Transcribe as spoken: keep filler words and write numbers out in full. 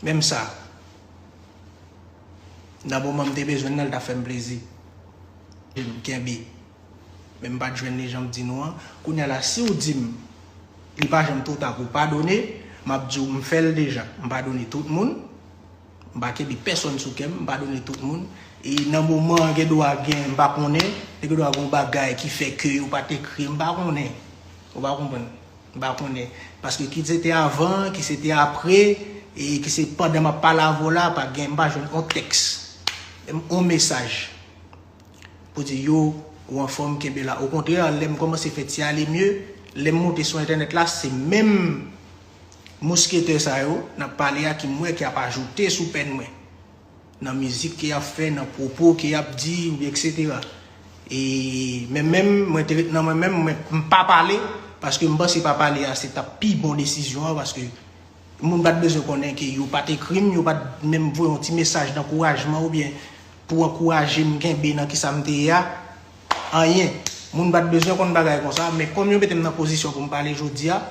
Menm sa. Nan moman m te bezwen nan, l ta fè m plezi. M kenbe. Men m pa t jwenn li jan m di nou an. Kounye a la, si w di m, li pa janm twò ta pou w padone, m ap di w, m fè l deja. M padone tout moun. M pa kenbe pèsonn sou kè m, m padone tout moun. E nan moman an, gen dwa gen, m pa konnen, te gen dwa gen yon bagay ki fè ke yo pa t ekri, m pa konnen. Ou pa konprann? M pa konnen. Paske ki se te avan, ki se te apre, e ki se pandan m ap pale avè w la, pa gen, m pa jwenn yon tèks, yon mesaj pou di yo, ou anfòm, kenbe la. Okontrè, lè m kòmanse fè ti ale mye, lè m moute sou entènèt la, se menm mousketè sa yo n ap pale a ki m wè ki ap ajoute sou pèn mwen. Nan mizik ke y ap fè, nan pwopo ke y ap di, etsetera. E men menm, mwen te ret nan mwen menm, mwen, m pa pale, paske m panse pa pale a se t ap pi bon desizyon an, paske moun pa t bezwen konnen ke yo pa t ekri m, yo pa t menm voye yon ti mesaj dankourajman oubyen pou ankouraje m kenbe nan kisa m te ye a. Anyen. Moun pa t bezwen konn bagay konsa, men kòm yo mete m nan pozisyon pou m pale jodi a,